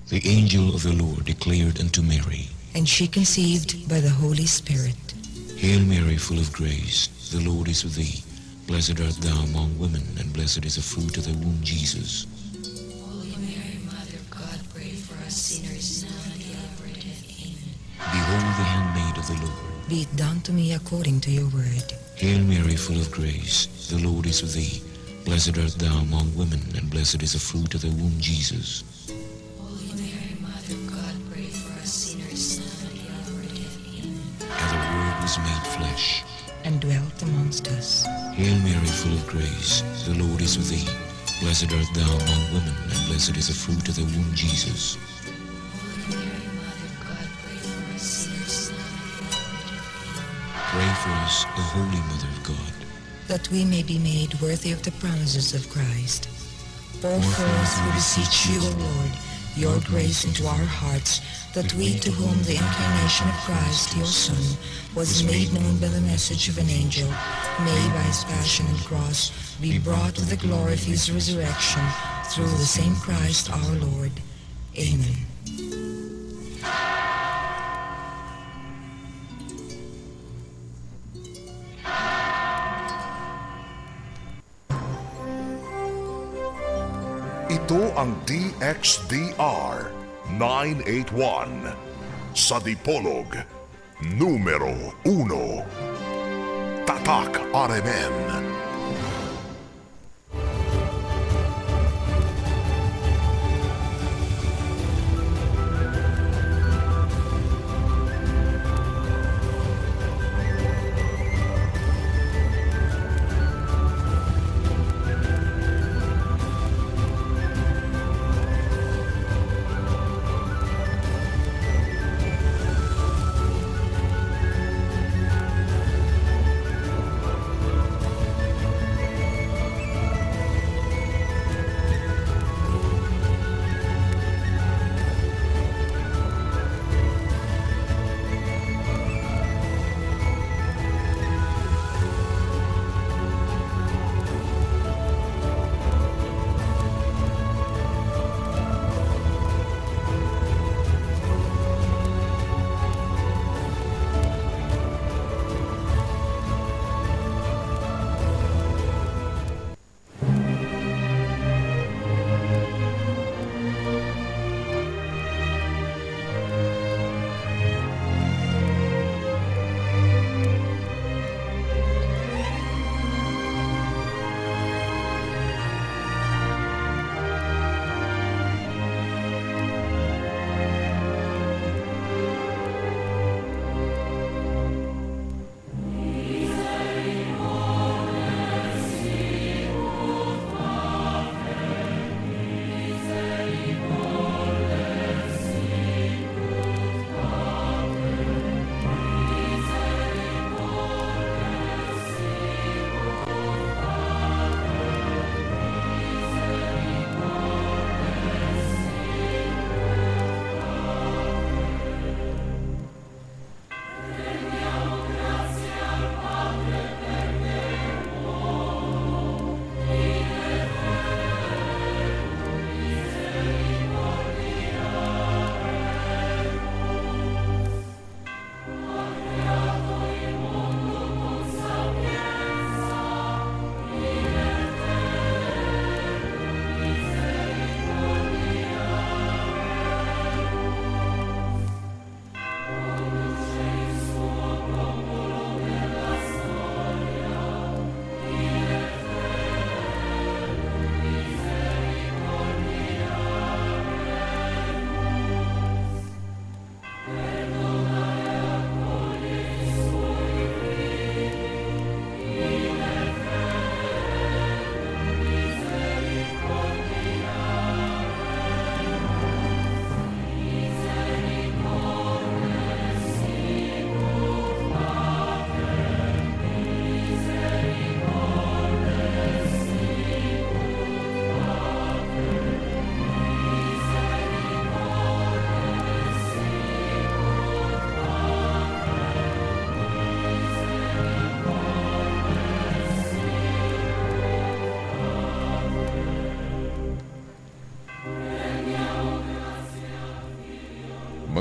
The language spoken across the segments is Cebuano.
The angel of the Lord declared unto Mary, and she conceived by the Holy Spirit. Hail Mary, full of grace, the Lord is with thee. Blessed art thou among women, and blessed is the fruit of thy womb, Jesus. Holy Mary, Mother of God, pray for us sinners, now and at the hour of our death. Amen. Behold the handmaid of the Lord. Be it done to me according to your word. Hail Mary, full of grace, the Lord is with thee. Blessed art thou among women, and blessed is the fruit of thy womb, Jesus. Holy Mary, Mother of God, pray for us sinners, now and at the hour of our death. Amen. And the Word was made flesh and dwelt amongst us. Hail Mary, full of grace, the Lord is with thee. Blessed art thou among women, and blessed is the fruit of thy womb, Jesus. Holy Mary, Mother of God, pray for us sinners, now and at the hour of our death. Amen. Pray for us, O Holy Mother of God, that we may be made worthy of the promises of Christ. Pour forth, we beseech you, O Lord, your grace into our hearts, that we to whom the incarnation of Christ, your Son, was made known by the message of an angel, may by his passion and cross be brought to the glory of his resurrection, through the same Christ our Lord. Amen. Ito ang DXDR 981 sa Dipolog, numero 1. Tatak RMN.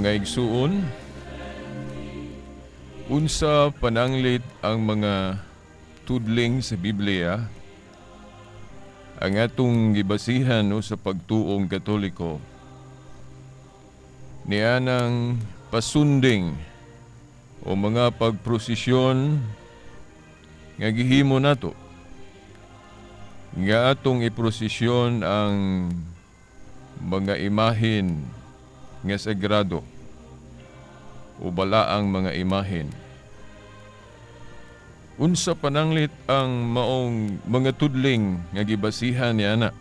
Mga igsuon, unsa pananglit ang mga tudling sa Biblia ang atong gibasihan o sa pagtuong Katoliko nianang pasunding o mga pagprosesyon nga gihimo nato nga atong iprosesyon ang mga imahin nga sagrado o balaang mga imahin. Unsa pananglit ang maong mga tudling nga gibasihan niana?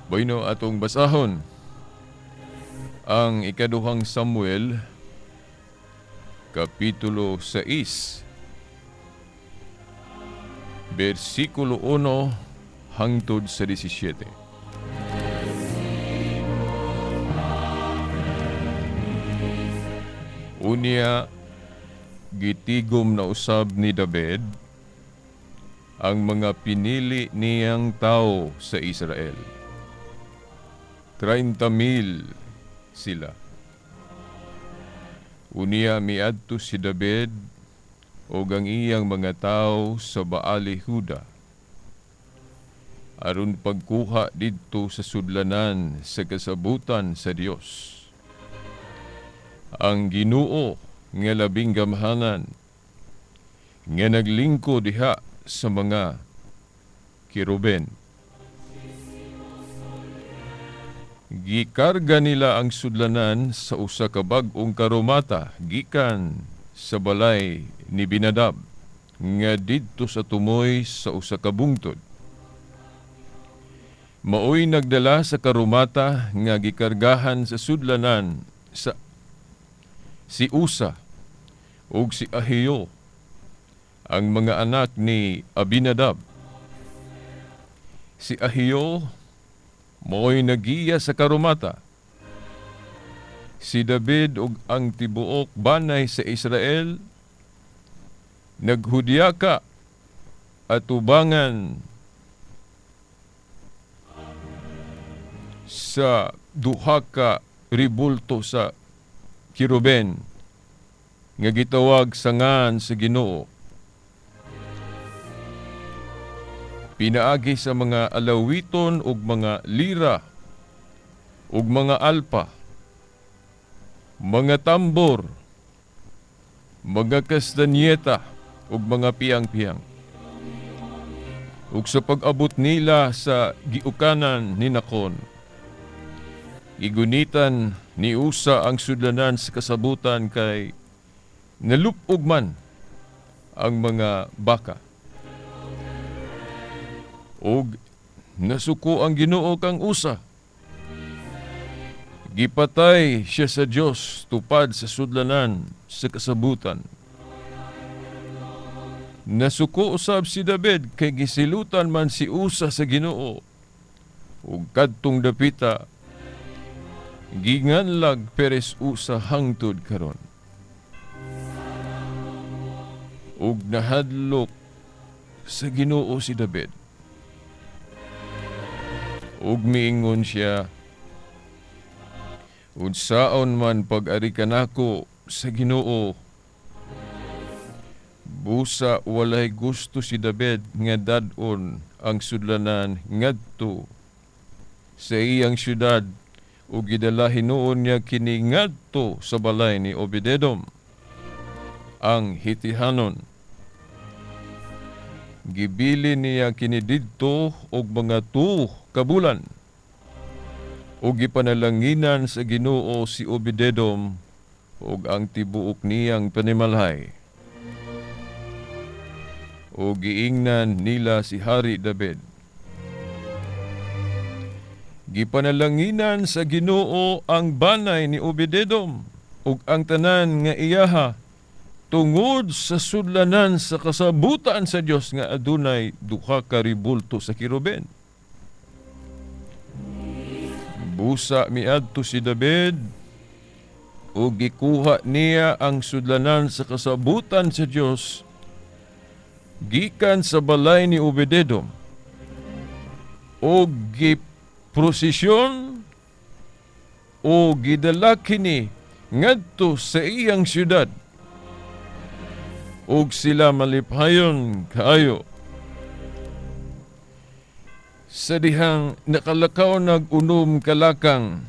Bueno, atong basahon ang ikaduhang Samuel kapitulo 6 bersikulo 1 hangtod sa 17. Unya, gitigom na usab ni David ang mga pinili niyang tao sa Israel. 30,000 sila. Unya miadto si David og ang iyang mga tao sa Baali Huda aron pagkuha didto sa sudlanan sa kasabutan sa Dios. Ang Ginoo nga labing gamhanan nga naglingko diha sa mga kiruben. Gikarga nila ang sudlanan sa usa ka bag-ong karumata gikan sa balay ni Binadab nga didto sa tumoy sa usa ka bungtod. Maoy nagdala sa karumata nga gikargahan sa sudlanan sa si Usa ug si Ahio, ang mga anak ni Abinadab. Si Ahio mo'y nagiya sa karumata. Si David ug ang tibuok banay sa Israel naghudyaka atubangan sa duha ka ribulto sa kiruben nga gitawag sa ngan sa Ginoo. Pinaagi sa mga alawiton ug mga lira ug mga alpa, mga tambor, mga kastanyeta ug mga piyang-piyang. Ug sa pag-abot nila sa giukanan ni Nakon, igunitan ni Usa ang sudlanan sa kasabutan kay nalupog man ang mga baka. Og nasuko ang Ginoo kang Usa. Gipatay siya sa Dios tupad sa sudlanan sa kasabutan. Nasuko usab si David kay gisilutan man si Usa sa Ginoo. Ug kadtong dapita ginganlag Perez Usa hangtod karon. Ug nahadlok sa Ginoo si David. Ug miingon siya, unsaon man pag-ari kanako sa Ginoo. Busa walay gusto si David nga dad-on ang sudlanan ngadto sa iyang syudad ug gidala hinuon niya kini ngadto sa balay ni Obededom ang Hitihanon. Gibili niya kini didto og mga 2 ka bulan. Ug gipanalanginan sa Ginoo si Obededom ug ang tibuok niyang panimalhay. Ug giingnan nila si Hari David. Gipanalanginan sa Ginoo ang banay ni Obededom ug ang tanan nga iyaha tungod sa sudlanan sa kasabutan sa Dios nga adunay duha ka ribulto sa kiruben. Busa miadto si David ug gikuha niya ang sudlanan sa kasabutan sa Dios gikan sa balay ni Obededom ug giprosesyon o gidala kini ngadto sa iyang syudad, ug sila malipayon kaayo. Sa dihang nakalakaw nag-unom kalakang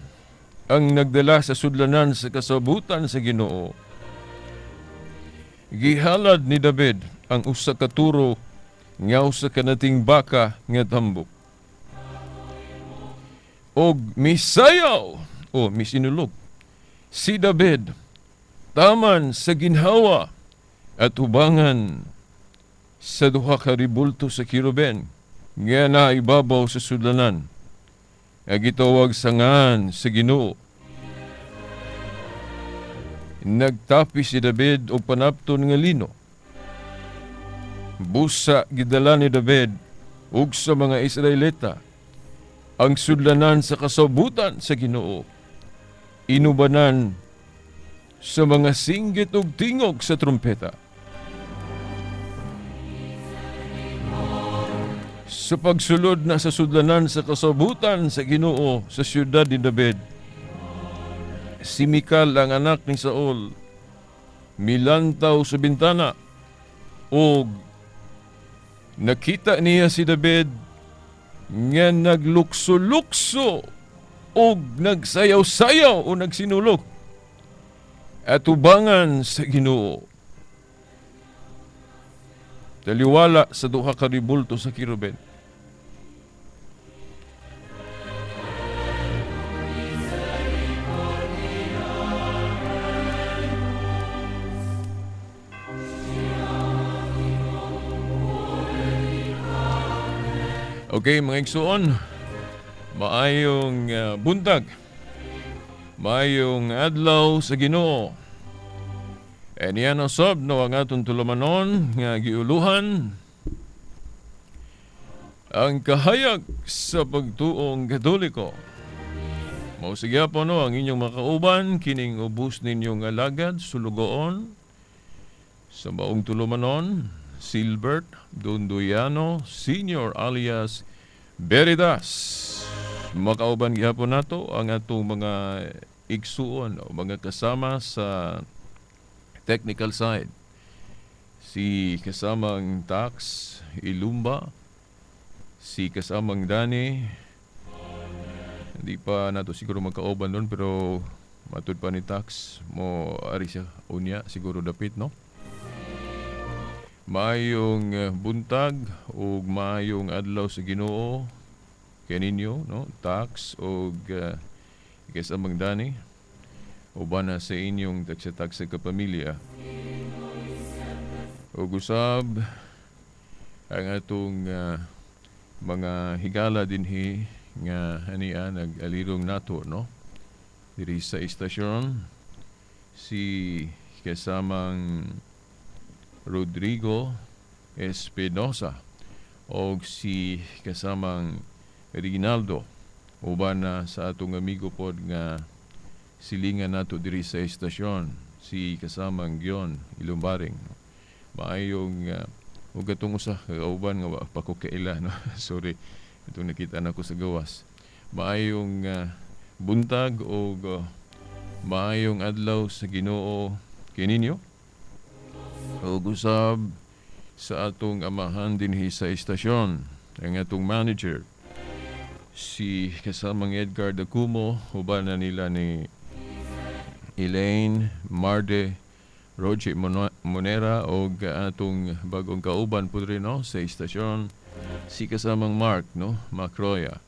ang nagdala sa sudlanan sa kasabutan sa Ginoo, gihalad ni David ang usa ka turo nga usa ka nating baka nga tambok. Og misayaw o misinulog si David taman sa ginhawa at ubangan sa duha ka ribulto sa kiruben nga naibabaw sa sudlanan nga gitawag sa ngan sa Ginoo. Nagtapi si David og panapton nga lino. Busa gidala ni David ug sa mga Israelita ang sudlanan sa kasabutan sa Ginoo, inubanan sa mga singgit ug tingog sa trumpeta. Sa pagsulod na sa sudlanan sa kasabutan sa Ginoo sa siyudad ni David, si Mikal ang anak ni Saul milantaw sa bintana ug nakita niya si David nga naglukso-lukso ug nagsayaw-sayaw o nagsinulog at ubangan sa Ginoo. Taliwala sa duha ka ribulto sa kiruben. Okay, mga igsuon, maayong buntag, maayong adlaw sa Ginoo. E niya na sab no ang atong tulumanon nga giuluhan ang kahayag sa pagtuong Katoliko. Mausigya po no ang inyong makauban kining ubos ninyong alagad sulugoon sa maong tulumanon, Silbert Donduyano Senior alias Veritas. Makauban gihapon nato ang atong mga igsuon o mga kasama sa technical side. Si kasamang Tax Ilumba, si kasamang Dani. Hindi pa nato siguro magkauban doon, pero matud pa ni Tax mo ari siya unya siguro dapit, no? Maayong buntag ug maayong adlaw sa Ginoo kaninyo, no? Tax ug kasamang Dani, uban na sa inyong tagsa-tagsa ka pamilya. Ug usab ang atong mga higala dinhi nga ania nag-alirong nato, no? Diri sa istasyon si kasamang Rodrigo Espinosa o si kasamang Reginaldo, uban na sa atong amigo pod nga silingan nato diri sa istasyon, si kasamang Gion Ilumbaring. Maayong ug atong usa kauban nga wa pa ko kaila, no? Sorry, itong nakita nako sa gawas. Maayong buntag og maayong adlaw sa Ginoo kininyo. Ug usab sa atong amahan dinhi sa istasyon, ang atong manager si kasamang Edgar Dacumo, uban na nila ni Elaine Marde Roger Monera og atong bagong kauban po rin, no, sa istasyon si kasamang Mark, no, Macroya.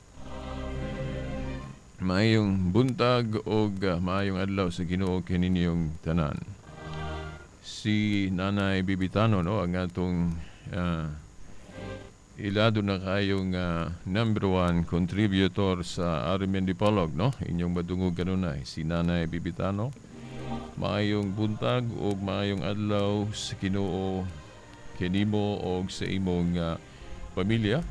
Maayong buntag og maayong adlaw sa Ginoo kaninyong tanan. Si Nanay Bibitano, no, ang atong ilado na kayong number one contributor sa RMN Dipolog, no? Inyong madungog kanunay, si Nanay Bibitano. Maayong buntag og maayong adlaw sa Ginoo kanimo og sa imong pamilya.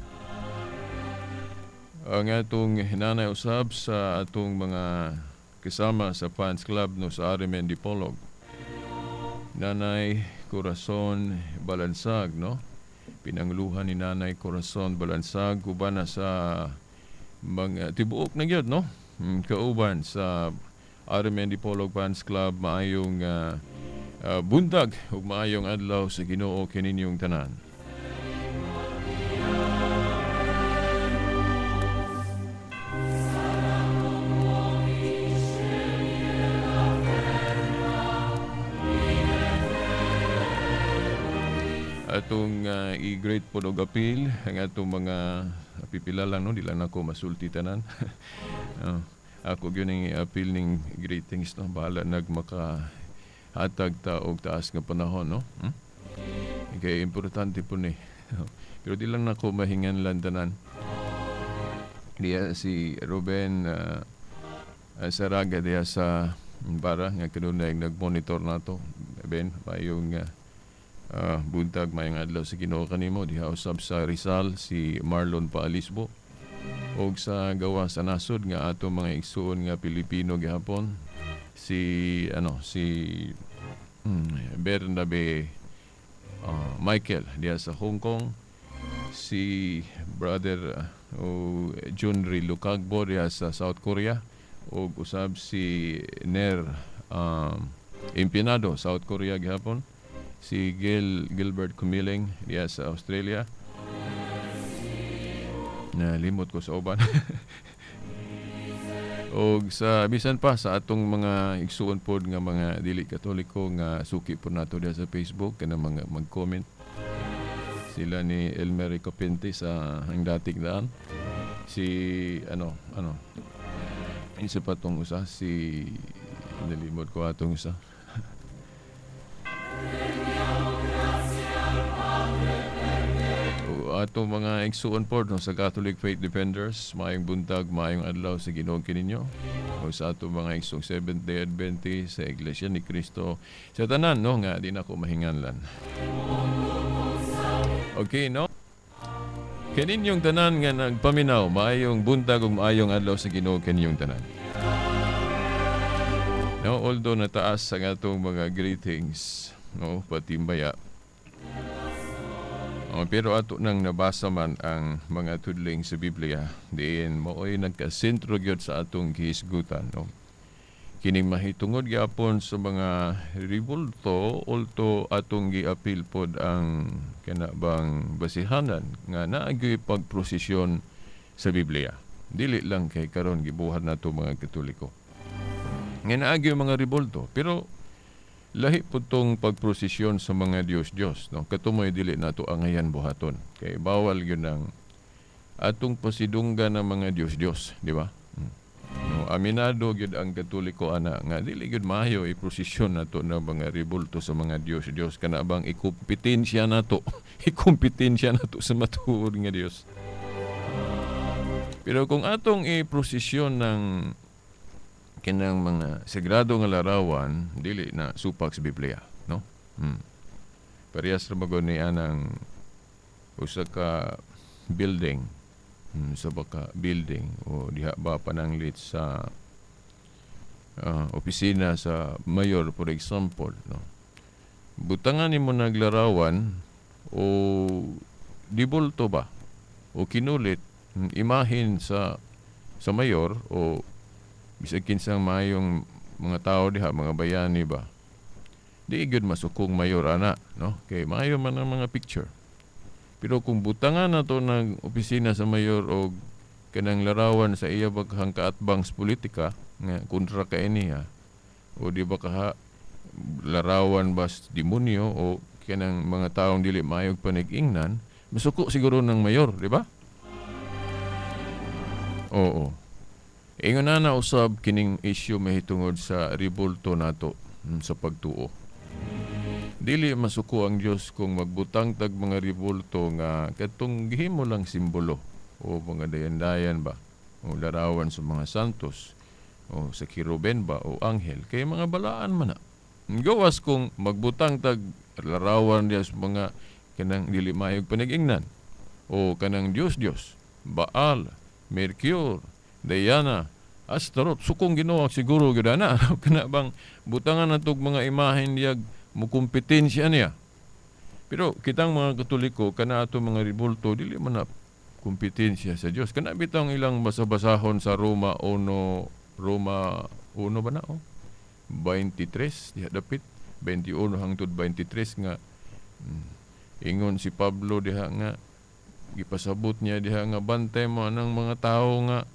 Ang atong nanay usab sa atong mga kasama sa fans club, no, sa RMN Dipolog, Nanay Corazon Balansag, no? Pinangluhan ni Nanay Corazon Balansag uban na sa mga tibuok na gyud, no? kauban sa RMN Dipolog Fans Club, maayong buntag ug maayong adlaw sa Ginoo kaninyong tanan. Atong i-great po og appeal ang atong mga pipila lang, no, di lang nako masulti tanan. Ako gyud ning i-appeal ning greetings, no, bahala nagmaka hatag ta og taas nga panahon, no. Kay importante po ni. Pero di lang nako mahinganlan tanan. Diya si Ruben Saraga diya sa Bara nga kanunay nag-monitor nato. Ben, mayong buntag, mayong adlaw sa Ginoo kanimo. Diha usab sa Rizal si Marlon Paalisbo og sa gawa sa nasod nga ato mga igsuon nga Pilipino gihapon si Bernabe Michael diha sa Hong Kong, si brother Junri Lucagbo diha sa South Korea, og usab si Ner Empinado, South Korea gihapon, si Gilbert Cumiling diha sa Australia. Nalimot ko sa uban. Og sa bisan pa sa atong mga igsuon pod nga mga dili Katoliko nga suki pod nato diha sa Facebook kana mga mag-comment sila ni Elmer Copente sa ang dating daan, si ano isa pa tong usa, si nalimot ko atong usa. Atong mga igsuon pod, no, sa Catholic Faith Defenders, maayong buntag, maayong adlaw sa Ginoo kininyo. O sa atong mga igsuong Seventh Day Adventist, sa Iglesia ni Cristo, sa tanan, no, nga di nako mahinganlan. Okay, no? Kaninyong tanan nga nagpaminaw, maayong buntag ug maayong adlaw sa Ginoo kaninyong tanan. No, although nataas ang atong mga greetings, no, patimbaya. Pero ato nang nabasa man ang mga tudling sa Biblia, diin mao'y nagkasentro gyud sa atong gihisgutan, no. Kining mahitungod gyapon sa mga ribulto, ulto atong giapil pod ang kana bang basihanan nga naa gyud pagprosesyon sa Biblia. Dili lang kay karon gibuhat nato mga Katoliko. Nga naa gyud mga ribulto, pero lahi po tong pagprosesyon sa mga Diyos-Diyos, no? Katumoy dili nato angayan buhaton. Kay bawal yun ang atong pasidunggan ng mga Diyos-Diyos, di ba? No, aminado gyud ang Katoliko ana nga dili gyud maayo iprosesyon nato ng mga ribulto sa mga Diyos-Diyos, kana bang ikumpetensya nato, ikumpetensya nato sa matuod nga Diyos. Pero kung atong iprosesyon ng kinang mga sagrado nga larawan, dili na supak sa Biblia, no? Parehas ra magod ni anang usa ka building, sa baka building o diha ba pananglit sa opisina sa mayor, for example, no? Butangan nimo naglarawan o dibulto ba o kinulit imahin sa mayor o bisag kinsang maayong mga tao diha, mga bayani ba, di gyud masukong mayor ana, no? Kay maayo man ang mga picture. Pero kung butangan na to ng opisina sa mayor o kanang larawan sa iya baghang kaatbang sa politika nga kontra kay niya, o di ba kaha larawan ba sa demonyo o kanang mga taong dili maayog panig-ingnan, masuko siguro ng mayor, di ba? Oo. Ingon na usab kining issue mahitungod sa ribulto nato sa pagtuo. Dili masuko ang Dios kung magbutang tag mga ribulto nga katong gihimo lang simbolo o mga dayan-dayan ba o larawan sa mga santos o sa kiruben ba o anghel, kay mga balaan man na. Gawas kung magbutang tag larawan diya sa mga kanang dili maayog panigingnan o kanang Dios-Dios, Baal, Mercure, Diana, Astaroth, sukong Ginoo siguro gyud ana. Kana bang butangan natog mga imahen diyag mukumpetensya niya. Pero kitang mga Katoliko kana ato mga ribulto dili man na Kompetensya sa Dios. Kana bitang ilang basa-basahon sa Roma 1, Roma 1 ba na oh? 23 diha dapit 21 hangtod 23 nga ingon si Pablo diha nga gipasabot niya diha nga bantay mo anang mga tawo nga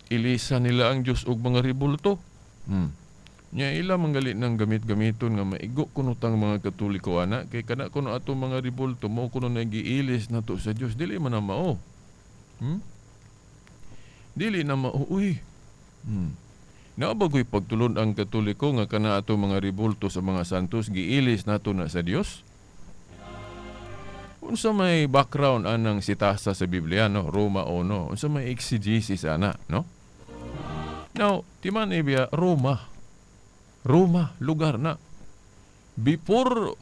ilisa nila ang Dios og mga ribulto. Nya ila manggali ng gamit-gamiton nga maigo kuno tang mga Katoliko ana kay kana kuno ato mga ribulto mo kuno nagiilis nato sa Dios, dili man na mao. Dili na mao uy. Nabagoy pagtulon ang Katoliko nga kana ato mga ribulto sa mga santos giilis nato na sa Dios. Unsa may background anang sitasa sa Biblia no, Roma 1, unsa may exegesis ana no? Now, timan ibiya Roma. Roma, lugar na. Before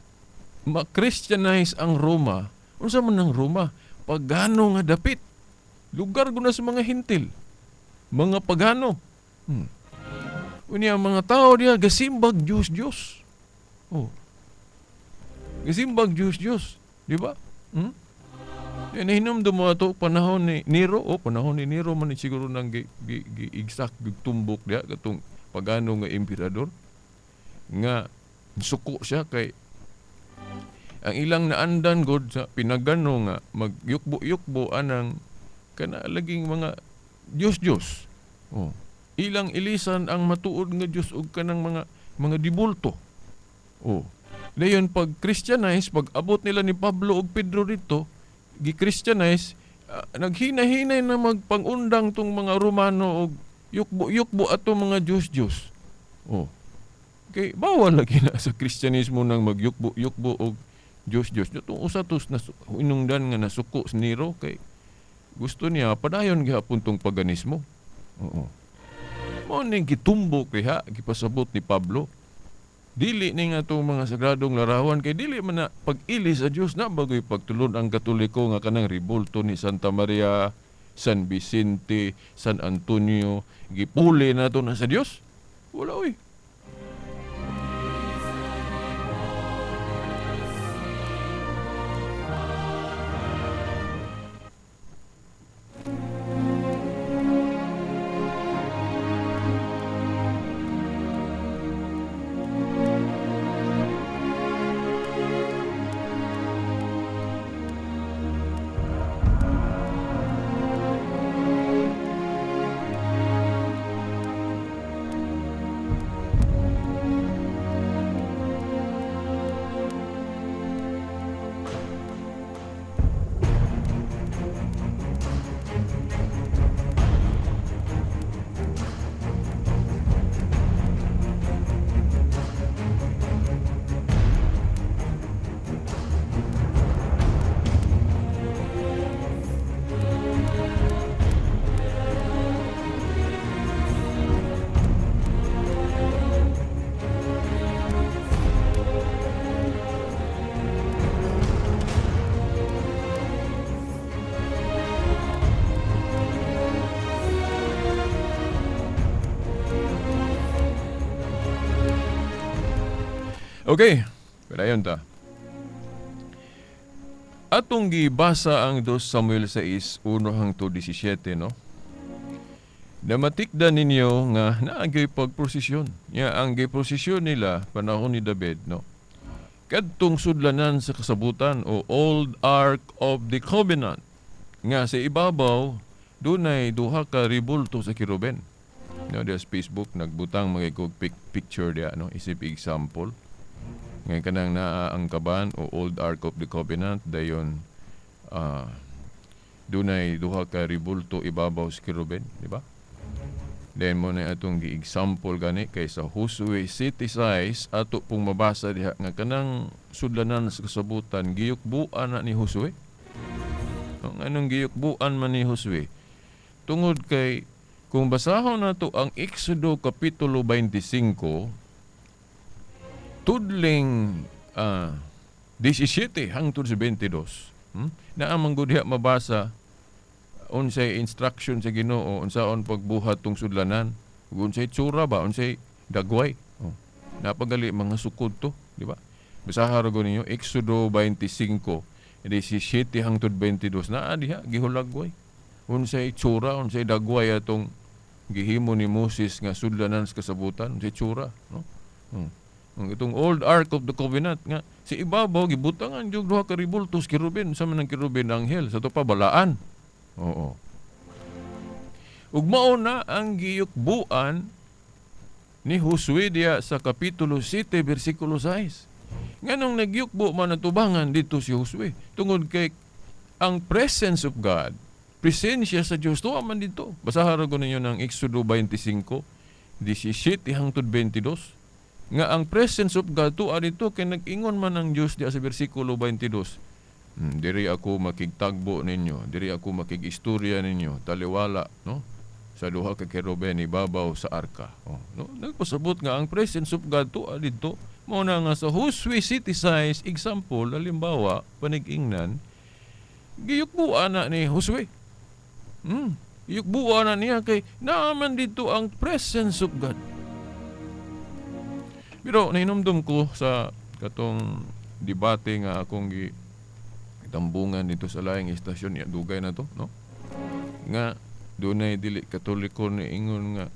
ma-Christianize ang Roma, unsa man ang Roma? Pagano nga dapit. Lugar guna sa mga hintil. Mga pagano. Unya ang mga tao diya gasimbag Dios Dios. Oh. Gasimbag Dios Dios, di ba? Nahinumdum mo ato panahon ni Nero, oh, panahon ni Nero man siguro nang gi-exact tumbok diya katong pagano nga emperador nga suko siya kay ang ilang naandan god sa pinagano nga magyukbo-yukbo anang kana laging mga Dios-Dios. Oh. Ilang ilisan ang matuod nga Dios og kanang mga dibulto. Oh. Dayon pag Christianize, pag abot nila ni Pablo og Pedro dito, gi-Christianize, naghinahinay na magpangundang tong mga Romano og yukbo-yukbo ato mga Dios-Dios. Oh. Kay bawal lagi na sa Kristyanismo nang magyukbo-yukbo og Dios-Dios. Itong usa tos na inungdan nga nasuko sa Nero kay gusto niya padayon gihapon tong paganismo. Oo. Mao ning gitumbok diha gipasabot ni Pablo. Dili ni nga itong mga sagradong larawan kay dili man na pag-ili sa Dios na bagoy pagtulon ang Katoliko nga kanang ribulto ni Santa Maria, San Vicente, San Antonio, gipuli na to na sa Dios. Wala oy. Okay, padayon ta. Atong gibasa ang 2 Samuel 6:1-17, no? Namatikda ninyo nga naagyo'y pagprosesyon. Ya, ang giprosesyon nila panahon ni David, no? Kadtong sudlanan sa kasabutan o Old Ark of the Covenant nga sa ibabaw dunay duha ka ribulto sa kiruben. No, diya sa Facebook nagbutang mga picture diya, no? Isip example. Ngayon kanang naa ang kaban o Old Ark of the Covenant dayon dunay duha ka ribulto ibabaw sa kiruben, di ba? Then mo na atong gi-example gani kay sa Josue City size ato pong mabasa diha nga kanang sudlanan sa kasabutan giyukbuan na ni Josue. Ang anong giyukbuan man ni Josue? Tungod kay kung basahon nato ang Exodo kapitulo 25 tudling 17 hangtod sa 22. Naa man gud diha mabasa unsay instruction sa Ginoo unsaon pagbuhat tong sudlanan, unsay tsura ba, unsay dagway. Oh. Napagali mga sukod to, di ba? Basaha ra ninyo Exodo 25 17 hangtod 22 naa diha gihulagway. Unsay itsura, unsay dagway atong gihimo ni Moses nga sudlanan sa kasabutan, unsay itsura, no? Ang itong old Ark of the Covenant nga si ibabaw gibutangan jud duha ka ribultos kerubin, sa man ang kerubin anghel, sa to pa balaan. Oo. Ug mao na ang giyukbuan ni Josue diya sa kapitulo 7 bersikulo 6. Nganong nagyukbo man atubangan dito si Josue tungod kay ang presence of God, presensya sa Dios tuwa man dito. Basahan ko ninyo ng Exodo 25 17 hangtod 22 nga ang presence of God tuwa dito kay nag-ingon man ang Dios diya sa bersikulo 22. Diri ako makigtagbo ninyo, diri ako makigistorya ninyo, taliwala, no? Sa duha ka kerubin ibabaw sa arka. Oh, no? Nagpasabot nga ang presence of God tuwa dito. Mao na nga sa Josue City size example, halimbawa, panig-ingnan, giyukbuan na ni Josue. Giyukbuan na niya kay naaman dito ang presence of God. Pero nahinumdum ko sa katong debate nga akong gitambungan dito sa laing istasyon, ya dugay na to, no? Nga dunay dili Katoliko ni ingon nga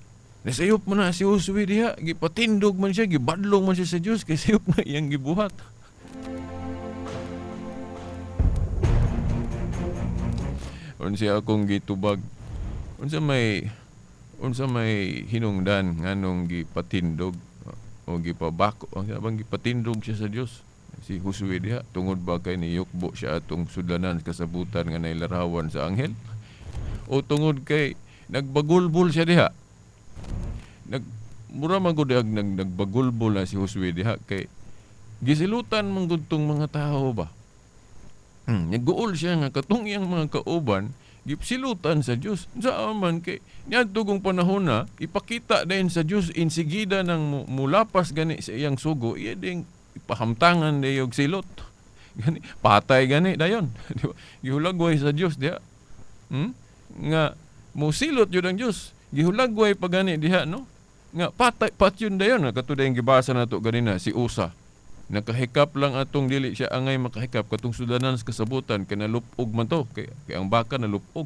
nasayop man na si Josue diha, gipatindog man siya, gibadlong man siya sa Dios kay sayop na iyang gibuhat. Unsa akong gitubag, unsa may hinungdan nganong gipatindog o gipabako, ang bang gipatindog siya sa Dios si Josue diha, tungod ba kay niyukbo siya atong sudlanan kasabutan nga nailarawan sa anghel, o tungod kay nagbagulbol siya diha? Mura man gud nagbagulbol na si Josue diha kay gisilutan man gud tong mga tao ba. Nagguol siya nga katong iyang mga kauban gipsilutan sa Dios. Sa man kay niadto kung panahon na ipakita dayon sa Dios insigida nang mulapas gani sa iyang sugo, iya ding ipahamtangan dayog silot. Gani patay gani dayon. Di ba? Gihulagway sa Dios diha. Nga musilot jud ang Dios. Gihulagway pa gani diha, no? Nga patay patyon dayon, kato dayong gibasa nato ganina si Usa. Nakahikap lang atong dili siya angay makahikap katong sudanan sa kasabutan kay nalupog man to, kay ang baka nalupog.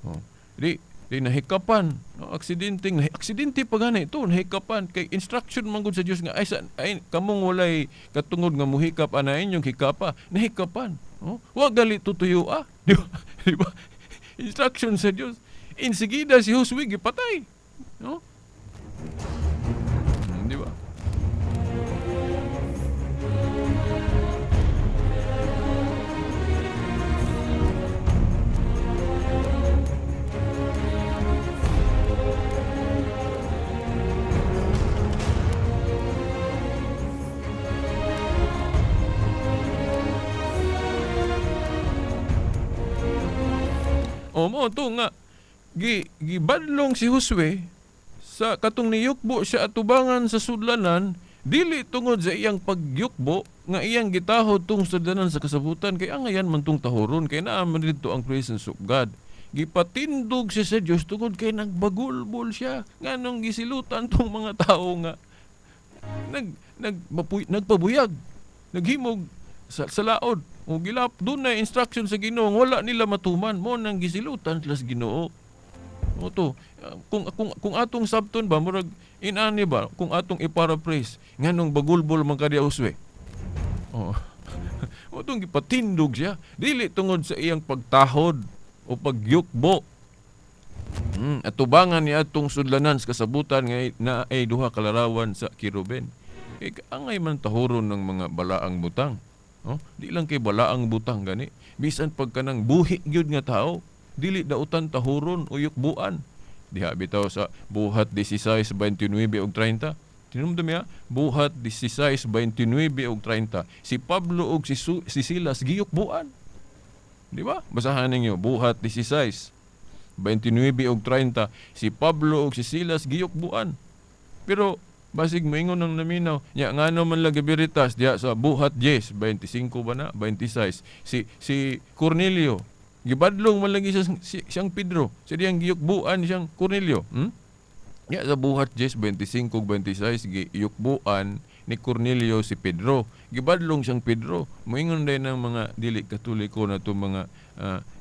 Oh. Di nahikapan, no, aksidente pa gani to, nahikapan kay instruction man gud sa Dios nga ay, ay kamong walay katungod nga muhikap ana inyong hikapa, nahikapan. Oh. Wa gali tutuyo ah. Di ba? Di ba? Instruction sa Dios. Insigida si Josue gipatay. No? Di ba? O mo to nga gibadlong si Josue sa katong niyukbo siya atubangan sa sudlanan, dili tungod sa iyang pagyukbo nga iyang gitahod tong sudlanan sa kasabutan, kay angayan man tong tahoron kay naa man didto ang presence of God. Gipatindog siya sa Dios tungod kay nagbagulbol siya nganong gisilutan tong mga tao nga nagpabuyag, naghimog sa laod. O gilap doon na instruction sa Ginoo wala nila matuman, mo nang gisilutan sila sa Ginoo. O to, kung atong sabton ba murag inani ba kung atong i-paraphrase nganong bagulbol man kadiya Josue. Oh. O tong gipatindog siya dili tungod sa iyang pagtahod o pagyukbo. Atubangan niya atong sudlanan sa kasabutan nga na ay duha kalarawan sa kiruben. E, angay man tahoron ng mga balaang butang. Oh, di lang kay balaang butang gani, bisan pagka nang buhi gyud nga tao, dili dautan tahuron o yukbuan. Diha bitaw sa Buhat 16:29 ug 30. Tinumdum ya, Buhat 16:29 ug 30. Si Pablo ug si Silas giyukbuan. Di ba? Basahan ninyo Buhat 16:29 ug 30. Si Pablo ug si Silas giyukbuan. Pero basig moingon ng naminaw nya ngano man lagi Veritas diha sa Buhat 10 25 ba na 26 si Cornelio gibadlong man lagi siyang Pedro, sa diyang giyukbuan siyang Cornelio. Nya sa Buhat 10 25 ug 26 giyukbuan ni Cornelio si Pedro. Gibadlong siyang Pedro. Moingon day ng mga dili Katoliko na itong mga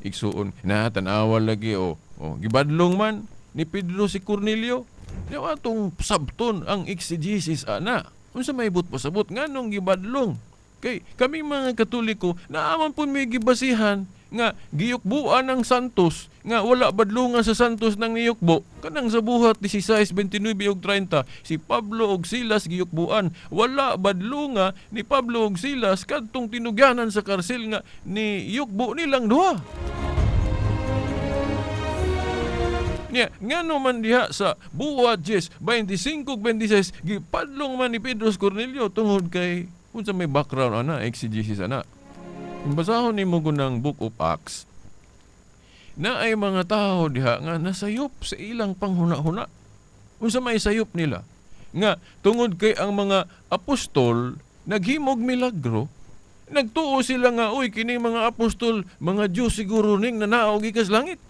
igsuon. Na tan-awa lagi o gibadlong man ni Pedro si Cornelio. Yawa atong sabton ang exegesis ana. Unsa may but pasabot nganong gibadlong? Kay kami mga Katoliko naaman pud may gibasihan nga giyukbuan ang santos nga wala badlungan sa santos nang niyukbo kanang sa buhat 16, 29 ug 30 si Pablo ug Silas giyukbuan wala badlunga ni Pablo ug Silas kadtong tinugyanan sa karsel nga niyukbo nilang duha. Niya ngano man diha sa buhat 10, 25 ug 26 gipadlong man ni Pedro Cornelio tungod kay unsa may background ana exegesis ana. Basahon nimo gunang Book of Acts na ay mga tao diha nga nasayop sa ilang panghuna-huna. Unsa may sayop nila? Nga tungod kay ang mga apostol naghimog milagro, nagtuo sila nga uy kini mga apostol mga Dios siguro ning nanaog gikas langit.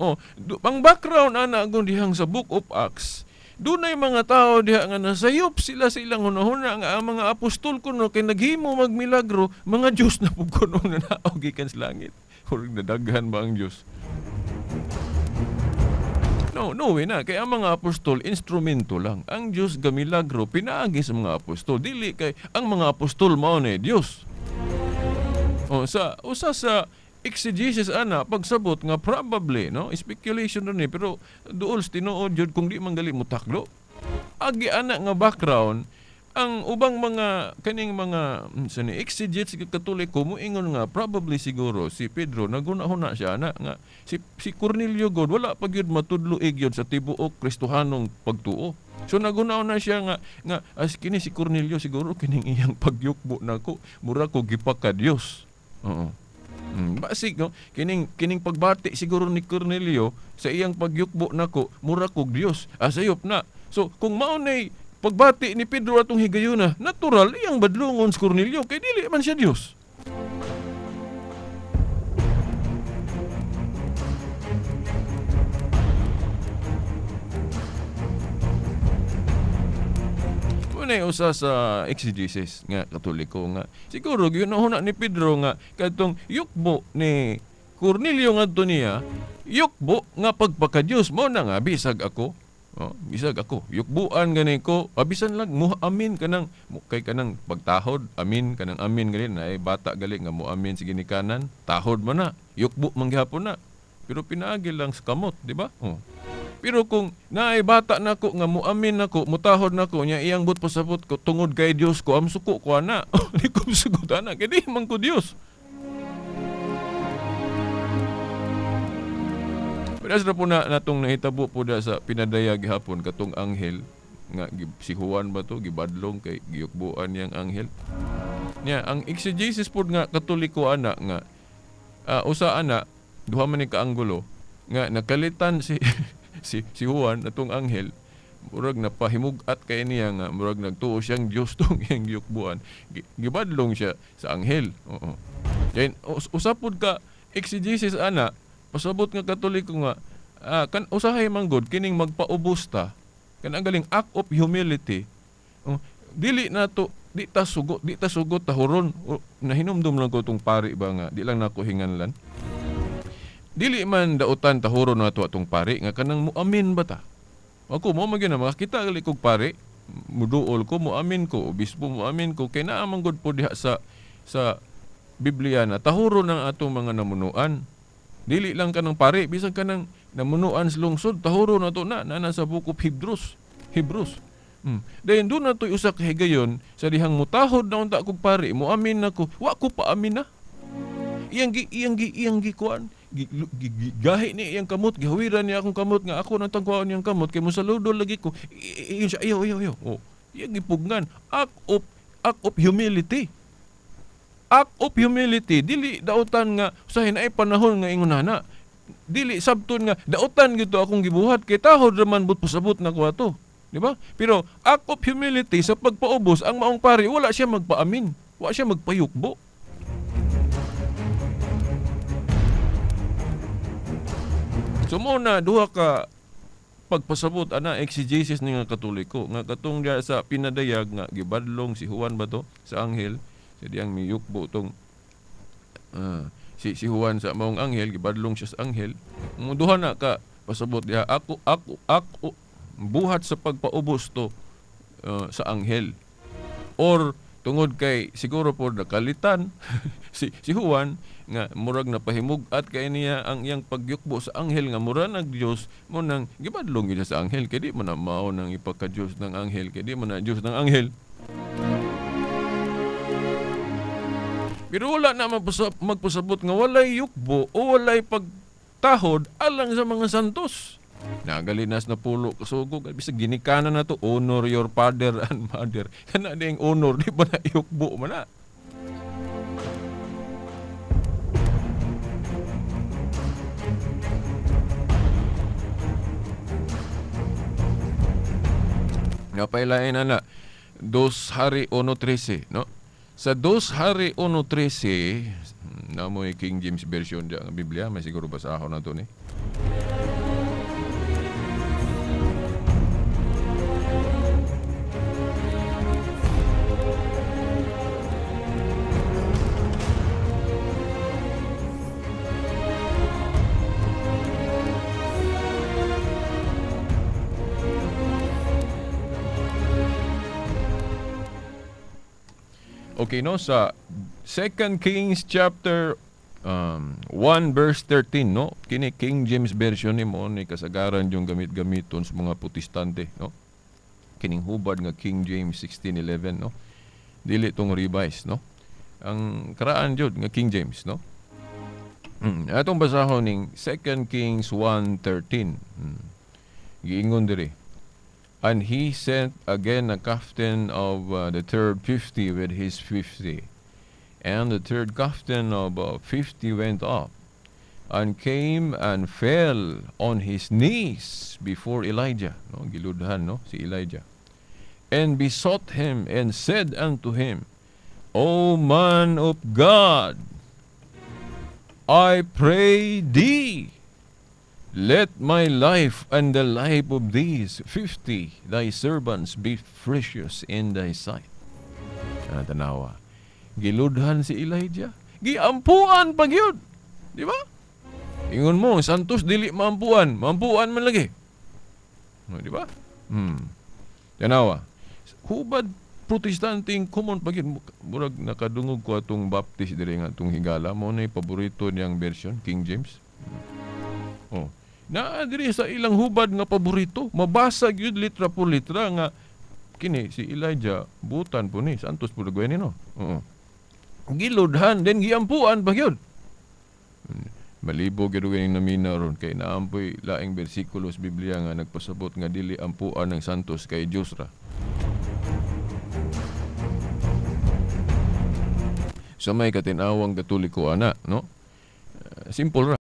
Oh, ang background ana gun dihang sa Book of Acts, dunay mga tao diha nga nasayop sila sa ilang hunahuna nga ang mga apostol kuno kay naghimo magmilagro, mga Dios na pud kuno nanaog gikan sa langit. Murag nadaghan ba ang Dios? No, no way na kay ang mga apostol instrumento lang. Ang Dios gamilagro pinaagi sa mga apostol, dili kay ang mga apostol mao ni Dios. O sa usa sa exegesis ana pagsabot nga probably no speculation ron ni pero duol tinuod jud kung di man gali mo taklo agi ana nga background ang ubang mga kaning mga sa ni exegetes Katoliko moingon nga probably siguro si Pedro naguna-huna siya ana nga si Cornelio god wala pa gyud matudlo gyud sa tibuok Kristohanong pagtuo. So naguna-una siya nga as kini si Cornelio siguro kining iyang pagyukbo nako mura ko gipaka Dios. Oo. Basig no kining pagbati siguro ni Cornelio sa iyang pagyukbo nako mura kog Dios asayop na. So kung mao nay pagbati ni Pedro atong higayuna natural iyang badlongon si Cornelio kay dili man siya Dios. Muna usa sa exegesis nga Katoliko nga siguro gihuna-huna ni Pedro nga kadtong yukbo ni Cornelio ngadto niya yukbo nga pagpaka-Dios mo na nga bisag ako. Oh, bisag ako yukbuan gani ko bisan lang muamin kanang kay kanang pagtahod amin kanang amin gali na ay bata gali nga muamin sa ginikanan tahod man na yukbo man gihapon na pero pinaagi lang sa kamot di ba? Oh. Pero kung naay bata nako nga muamin nako, mutahod nako nya iyang but pasabot ko tungod kay Dios ko am suko ko ana. Di ko sugot ana kay di man ko Dios. Pero ra po na natong nahitabo po da sa pinadaya gihapon katong anghel nga si Juan ba to gibadlong kay giyukbuan niyang anghel. Nya ang exegesis pod nga Katoliko ana nga usa ana duha man ni kaanggulo nga nakalitan si si Juan atong anghel murag napahimug-at kay niya nga murag nagtuo siyang Dios tong iyang giyukbuan gibadlong siya sa anghel. Oo. Then usapod ka exegesis ana pasabot nga Katoliko nga kan usahay man gud kining magpaubos ta kan ang galing act of humility. Oh, dili na to di ta sugot tahuron. Nahinumdum lang ko tong pari ba nga di lang nako hinganlan. Dili man dautan tahuron nato atong pari nga kanang muamin ba ta? Ako mo magyud na makakita gali kog pari, muduol ko, muamin ko, obispo muamin ko kay naa man gud po diha sa Biblia na tahuron ang atong mga namunuan. Dili lang kanang pari, bisan kanang namunuan sa lungsod, tahuron nato na sa Book of Hebrews. Hebrews. Dayon doon na to'y usa ka higayon sa dihang mutahod na unta kog pari, muamin nako, wa ko pa amin na. Iyang gi kuan. Gahi ni iyang kamot, gihawiran niya akong kamot nga ako nang tangkuan niyang kamot kay mosaludo lagi ko. Iyon siya, ayaw. Oh, iyang gipugnan. Act of humility. Act of humility. Dili dautan nga usahay naay panahon nga ingon ana. Dili sabton nga dautan gito akong gibuhat kay tahod raman but pasabot na ko ato. Di ba? Pero act of humility sa pagpaubos ang maong pari wala siya magpaamin, wala siya magpayukbo. So mo na duha ka pagpasabot ana exegesis ni nga Katoliko nga katong diya sa pinadayag nga gibadlong si Juan ba to sa anghel, sa diyang miyukbo tong si si Juan sa maong anghel, gibadlong siya sa anghel. Duha na ka pasabot diha, ako ako ako buhat sa pagpaubos to sa anghel, or tungod kay siguro po nakalitan si si Juan nga murag napahimug-at kay niya ang iyang pagyukbo sa anghel nga mura nag Dios mo nang gibadlong gyud sa anghel kay di man na mao nang ipaka-Dios ng anghel, kay di man na Dios ng anghel. Pero wala na magpasabot nga walay yukbo o walay pagtahod alang sa mga santos. Nagalinas na pulo kasugog, bisag ginikanan na to, honor your father and mother. Kana ding honor, di ba na yukbo man na? Napailain na na, 2 Hari 1:13, no? Sa 2 Hari 1:13, namoy King James Version diya ang Biblia, may siguro basahon na to ni. Okay, no, sa 2 Kings chapter 1 verse 13, no? Kini King James Version ni mo ni kasagaran yung gamit-gamiton sa mga Protestante, no? Kining hubad nga King James 1611, no? Dili tong revise, no? Ang karaan jud nga King James, no? Atong basahon ning 2 Kings 1:13. Giingon diri. And he sent again a captain of the third 50 with his 50. And the third captain of 50 went up and came and fell on his knees before Elijah. No, giludhan, no, si Elijah. And besought him and said unto him, O man of God, I pray thee, let my life and the life of these 50 thy servants be precious in thy sight. Tanawa. Giludhan si Elijah. Giampuan pag yun. Di ba? Ingon mo, santos dili maampuan. Maampuan man lagi. Di ba? Tanawa. Hubad Protestante common pag yun. Murag nakadungog ko atong Baptist diri nga atong higala. Mo na paborito niyang version, King James. Oh. Na diri sa ilang hubad nga paborito, mabasa gyud litra por litra nga kini si Elijah butan po ni santos po ni, no. Oo. Giludhan then giampuan pa gyud. Malibo gyud og namina ron kay naampoy laing bersikulo sa Biblia nga nagpasabot nga dili ampuan ng santos kay Dios ra. Sa may katin-awang Katoliko ana, no? Simple ra.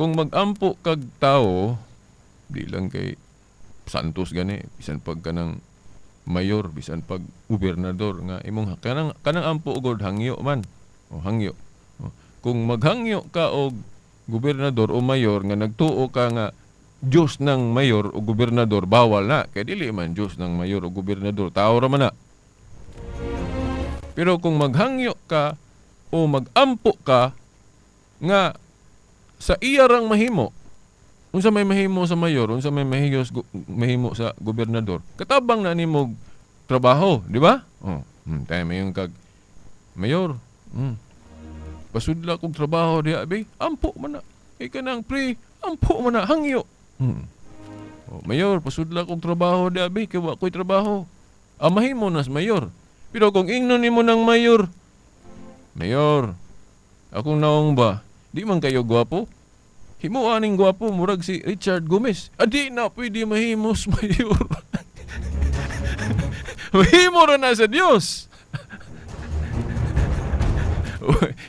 Kung magampo kag tao, di lang kay Santos gani, bisan pag kanang mayor, bisan pag gobernador nga imong kanang ampo god hangyo man. O hangyo. O, kung maghangyo ka og gobernador o mayor nga nagtuo ka nga Diyos ng mayor o gobernador, bawal na. Kay dili man Diyos ng mayor o gobernador, tao ra man na. Pero kung maghangyo ka o magampo ka nga sa iya rang mahimo, unsa may mahimo sa mayor, unsa may mahimo sa gobernador, katabang na nimo trabaho, di ba? Oh, tayo mayon kag mayor. Pasudla kog trabaho diha be, ampo man na. Ika nang pre, ampo man na hangyo. Oh, mayor, pasudla kog trabaho diha be, kay wa koy trabaho. Mahimo na sa mayor. Pero kung ingnon nimo ng mayor, mayor, akong naong ba, di man kayo gwapo? Himuan ning gwapo, murag si Richard Gomez. Adi na pwede mahimos mayor. Mahimo ra na sa Dios.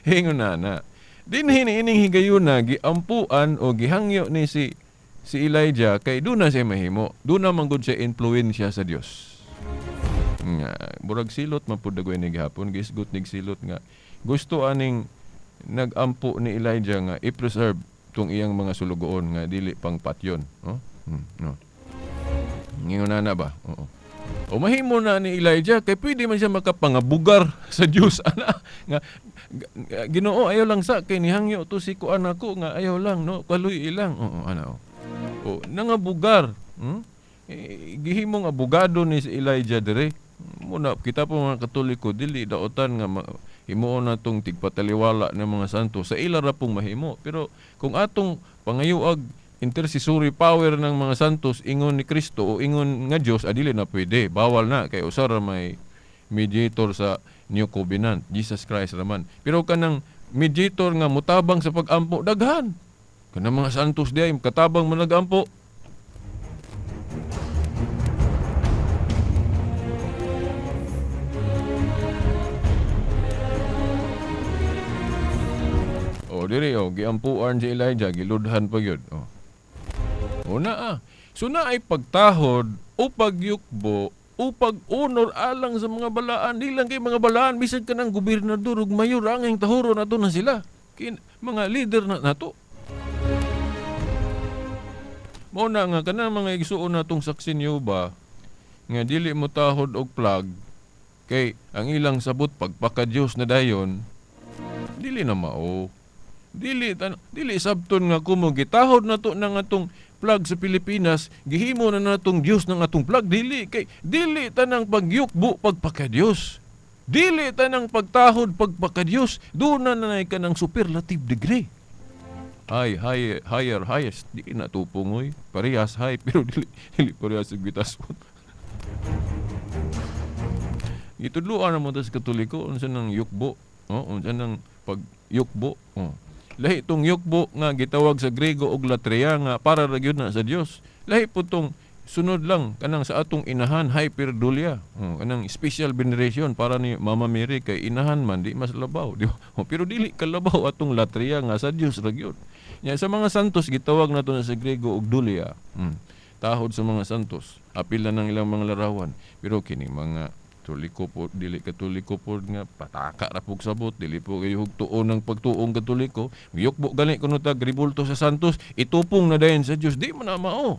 Hingon na na. Dinhi ni ining higayuna giampuan o gihangyo ni si Elijah kay doon na siya mahimo. Doon na manggod siya influensya sa Dios. Nga murag silot man pud dagoy ni gihapon, gisgot nig silot nga gusto aning nagampo ni Elijah nga i-preserve tong iyang mga sulugoon nga dili pang patyon, no? No. Ngingon na ba? Oo. O mahimo na ni Elijah kay pwede man siya makapangabugar sa Dios ana nga Ginoo ayaw lang sa kay nihangyo to si kuan ako nga ayaw lang, no, kaluy ilang. Oo ana. O nangabugar, gihimong abogado ni si Elijah dire. Muna kita po mga Katoliko dili daotan nga himuon na tong tigpataliwala ng mga santo sa ila ra pong mahimo. Pero kung atong pangayuag intercessory power ng mga santos ingon ni Kristo o ingon nga Dios, adili na pwede, bawal na kay usa ra may mediator sa New Covenant, Jesus Christ raman. Pero kanang mediator nga mutabang sa pagampo daghan kanang mga santos diay katabang man nagampo. O diri o giampuan si Elijah, giludhan pa gyud. O. O naa. So na ay pagtahod o pagyukbo o pag-honor alang sa mga balaan. Di lang kay mga balaan, bisan ka ng gobernador ug mayor, ang tahuro nato na sila. Mga leader na nato. Mao na nga kanang mga igsuon natong saksi niyo ba nga dili mo tahod og plug kay ang ilang sabot pagpaka-Dios na dayon, dili na mao. Dili sabton nga kumo gitahod nato nang atong plug sa Pilipinas, gihimo na natong Dios ng atong plug. Dili kay dili tanang pagyukbo pagpaka-Dios. Dili tanang pagtahod pagpaka-Dios. Doon na nanay ka ng superlative degree. Ay, higher, highest. Di na tupungoy. Parehas high, pero dili parehas sa gitason. Gitudloan na mo tas Katoliko, unsa nang yukbo, oh, unsa nang pagyukbo, oh. Lahi tong yukbo nga gitawag sa Grego og latria nga para ra gyud na sa Dios. Lahi po tong sunod lang kanang sa atong inahan hyperdulia, oh, kanang special veneration para ni Mama Mary kay inahan man di mas labaw, di ba? Oh, pero dili kalabaw atong latria nga sa Dios ra gyud. Nya sa mga santos gitawag nato na sa Grego og dulia. Tahod sa mga santos, apil na ng ilang mga larawan. Pero kini mga Katoliko po, dili Katoliko po nga pataka ra pug sabot, dili po kayo hugtuon ng pagtuong Katoliko. Yukbo gani kuno tag ribulto sa santos, itupong na dayon sa Dios, di man na mao.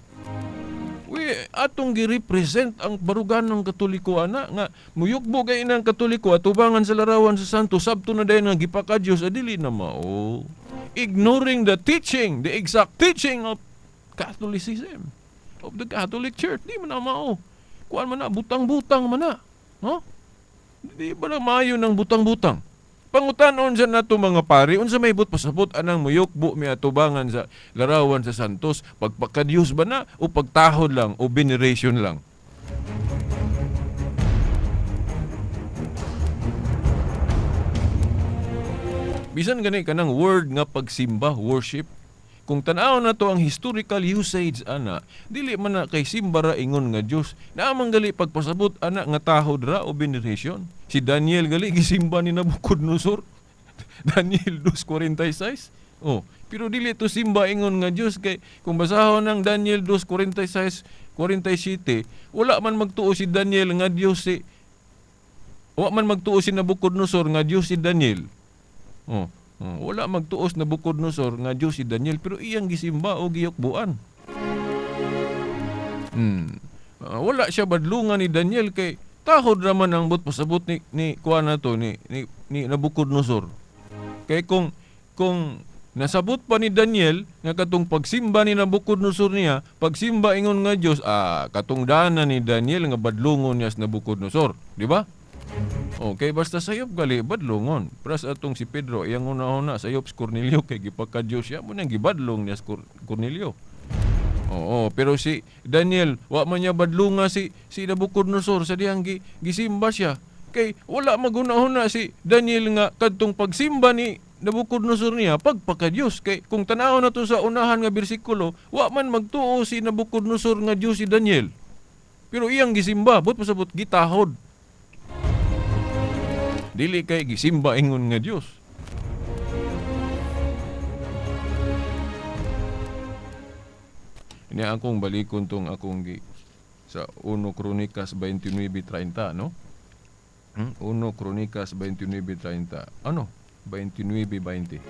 We atong gi-represent ang barugan ng Katoliko ana nga muyukbo kay inang Katoliko atubangan sa larawan sa santos, sabto na dayon nga gipaka-Dios, dili na mao. Ignoring the teaching, the exact teaching of Catholicism, of the Catholic Church, di man na mao. Kuan man na, butang-butang man na. No? Di ba na maayo ng butang-butang? Pangutanon sa nato mga pari, unsa may but pasabot anang muyukbo mi atubangan sa larawan sa santos, pagpakadiyos ba na o pagtahod lang o veneration lang? Bisan gani kanang word nga pagsimba, worship. Kung tan-aw na to ang historical usage ana, dili man na kay simba ra ingon nga Dios. Naamang gali pagpasabot ana nga tahod ra o veneration. Si Daniel gali gisimba ni Nabucodonosor. Daniel 2:46. Oh, pero dili to simba ingon nga Dios kay kung basahon ang Daniel 2:46 47, wala man magtuo si Daniel nga Dios si wa man magtuo si Nabucodonosor nga Dios si Daniel. Oh, wala magtuos Nabucodonosor nga Dios si Daniel, pero iyang gisimba o giyukbuan. Wala siya badlungan ni Daniel kay tahod raman ang but pasabot ni kuan na to ni Nabucodonosor. Kay kung nasabot pa ni Daniel nga katong pagsimba ni Nabucodonosor niya, pagsimba ingon nga Dios, katong dana ni Daniel nga badlungon niya sa Nabucodonosor, di ba? Okay, basta sayop gali badlungon. Pras atong si Pedro iyang una-una sayop si Cornelio kay gipaka-Dios siya mo nang gibadlong niya si Cornelio. Oo, pero si Daniel wa man niya badlunga si Nabucodonosor sa dihang gisimba siya. Kay wala maguna-una si Daniel nga kadtong pagsimba ni Nabucodonosor niya pagpaka-Dios. Kay kung tan-awon nato sa unahan nga bersikulo, wa man magtuo si Nabucodonosor nga Dios si Daniel. Pero iyang gisimba, but pasabot gitahod. Dili kay gisimba ingon nga Dios. Ini akong balikon tong akong sa 1 Kronikas 29:30, no? 1 Kronikas 29:30. Ano? 29:20.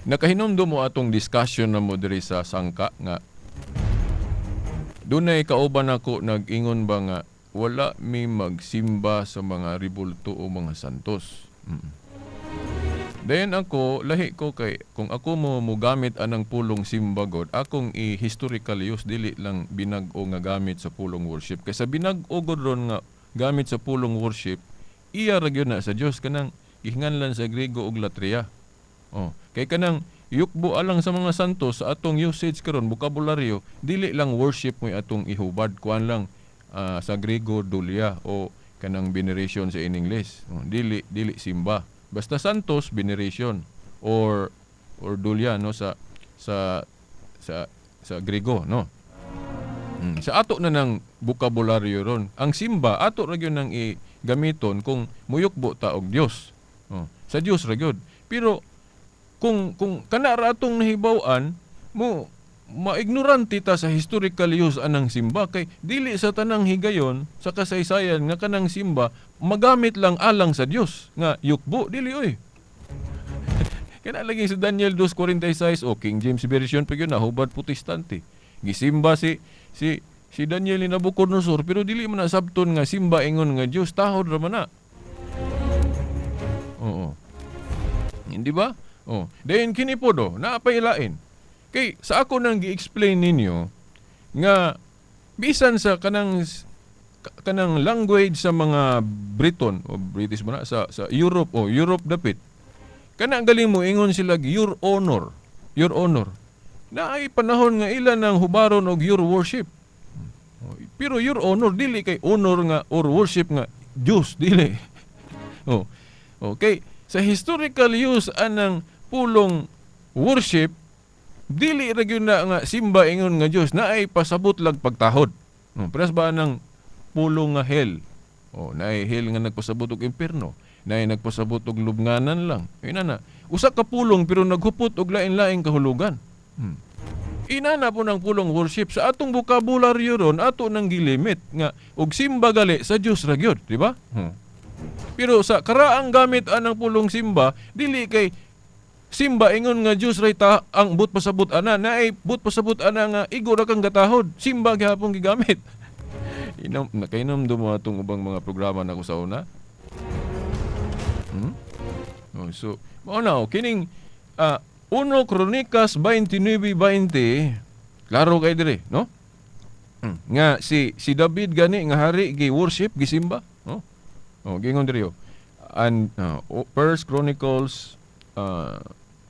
Nakahinomdom mo atong discussion na mo diri sa sangka nga dunay kauban ako nag-ingon ba nga wala mi magsimba sa mga ribulto o mga santos. Then ako lahi ko kay kung ako mo mogamit anang pulong simba god, akong i-historical use dili lang binag-o nga gamit sa pulong worship. Kay sa binag-o god ron nga gamit sa pulong worship, iya ra gyud na sa Dios kanang gihinganlan sa Griego og latria. Oh, kay kanang yukbo alang sa mga santos sa atong usage karon bokabularyo, dili lang worship mo'y atong ihubad, kuan lang sa Griego dulia o kanang veneration sa in English. Oh, dili simba. Basta santos veneration or dulia, no, sa sa sa sa Griego, no. Sa ato na ng bokabularyo ron, ang simba ato ra gyud nang igamiton kung muyukbo ta og Dios. Oh, sa Dios ra gyud. Pero kung kana ra atong nahibaw-an mo maignorante ta sa historical use anang simba kay dili sa tanang higayon sa kasaysayan nga kanang simba magamit lang alang sa Dios nga yukbo, dili oy. Kana lagi sa Daniel 2:46 o King James Version pa gyud na hubad Protestante. Gisimba si Daniel ni Nabucodonosor pero dili man nasabton nga simba ingon nga Dios, tahod ra man na. Oo. Hindi ba? Oh, then kini po do, naapailain. Kay sa ako nang gi-explain ninyo nga bisan sa kanang language sa mga Briton o British ba na sa Europe o Europe dapit. Kana galing mo ingon sila your honor, your honor. Naay panahon nga ila nang hubaron og your worship. Pero your honor dili kay honor nga or worship nga Dios dili. Oh. Okay, sa historical use anang pulong worship dili ra gyud na nga simba ingon nga Dios, naay pasabot lag pagtahod. No, pares ba nang pulong nga hell? Oh, naay hell nga nagpasabot og impierno, naay nagpasabot og lubnganan lang. Inana, usa ka pulong pero naghupot og lain-laing kahulugan. Inana po ng pulong worship sa atong bokabularyo ron ato nang gilimit nga og simba gali sa Dios ra gyud, di ba? Pero sa karaang gamit anang pulong simba, dili kay simba ingon nga Dios ray ta ang but pasabot ana, naay but pasabot ana nga igo ra kang gatahod, simba gihapon gigamit. Inom nakainom do mo atong ubang mga programa nako sa una. Oh, so mao na kining 1 Kronikas 29:20, klaro kay dire, no? Nga si David gani nga hari gi worship gisimba, no? Oh, gingon diri. And First Chronicles